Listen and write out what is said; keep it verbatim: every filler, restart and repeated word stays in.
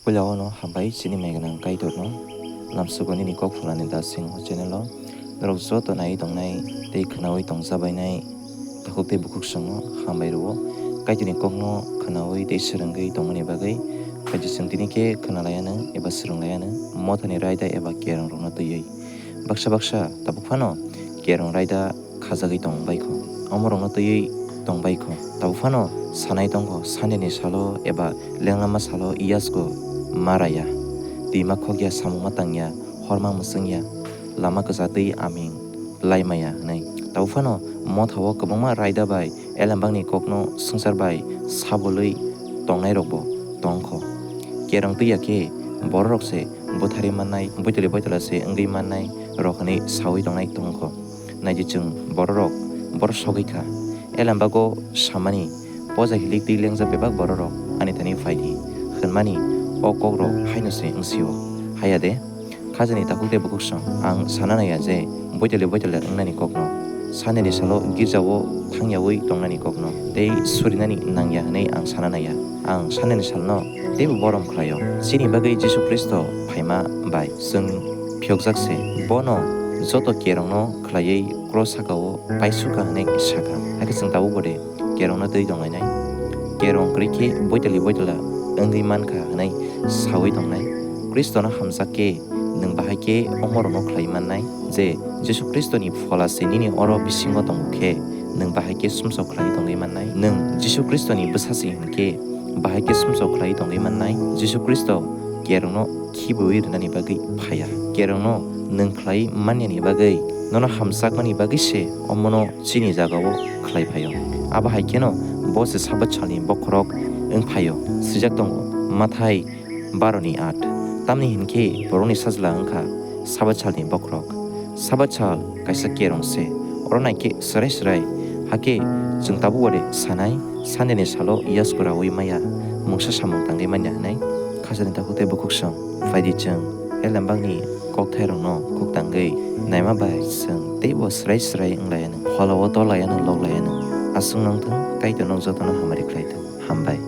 Puila o no hambai chini mai gwnang Kaitor no, lamsugo nini kok phalani Dasing o channel o norok joto naiwi tongnai tei khwnawi tongjabainai takhuk tei bukhuk songno hambai rwo. Kaitorni kokno khwnawi tei swrwngwi tongmani bagwi phaidi chwng tini khe khwnalaianw eba swrwnglaianw mothani raida eba kerong rokno twiwi. Baksa baksa tabuk phano kerong raida khajagwi tong bai kho. Omorokno twiwi tong bai kho. Tabuk phano sanai tong kho, Sunday ni salo eba lenglama salo yasgo ma raya, twi ma khok ya, samung ma tang ya, hor ma mwswng ya, lama kwchar twi aming lai maya hwnwi. Tabuk phano motha o kwbangma raida bai elembakni kokno swngchar bai sabolwi tongnairokbo tong kho. Kerong twi ya khe bororok se butharwi mannai, buitali boitala se wngwi mannai rok hwnwi saui tongnai tong kho. Naidi chwng bororok bor sogwi kha. Elambago samani, "Poja hilik twi lengjak bebak bororok ani thani phai di," hwnmani o kokrok haino se wng sio. Haya de, khajani takhuk tei bukhuk song, ang sana naiya je boitali boitala wngnani kokno, Sunday ni salo girjao thangyaui tongnani kokno tei surinani nangya hwnwi ang sana naiya. Ang Sunday ni salno teibo borom khlaio. Chini bagwi Jisu Khristo phaima bai chwng phiyokjak se. Bono joto kerongno khlaiwi cross sakao paisukha hwnwi sakha. Hakhe chwng tabuk bo de kerongno twi tonglainai? Kerong kwrwi khe boitali boitala wngwi mankha hwnwi saui tongnai? Khristono hamjak khe nwng bahai khe omorokno khlai mannai? Je Jisu Khristoni phola se nini oro bisingo tongo khe, nwng bahai khe sumsok khlai tongwi mannai? Nwng Jisu Khristoni bwsa se hwn khe, bahai khe sumsok khlai tongwi mannai? Jisu Khristo kerongno khibiui rwnani bagwi phaiya. Kerongno nwng khlai manyani bagwi, nono hamjakmani bagwi se omono chini jagao khlai phaio. Abo hai kheno bo se Sabat salni bokhorok wng phaio. Swijak tongo, Mathai baro ni aat. Tamni hinkhe borokni sajla wngkha Sabat salni bokhorok. Sabat sal kaisa kerong se. Oro naikhe swrai swrai. Hakhe chwng tabuk bai sanai, Sunday ni salo yasku raui maya, mungsa samung tangwi manya hwnwi. Khajani takhuk tei bukhuk song, phaidi chwng elembakni kokthairokno khuktangwi naima bai chwng teibo swrai swrai wng laianw, pholao to laianw, lok laianw. Aswk nang thung, Kaitor nok jotono hamari khlai thung. Hambai.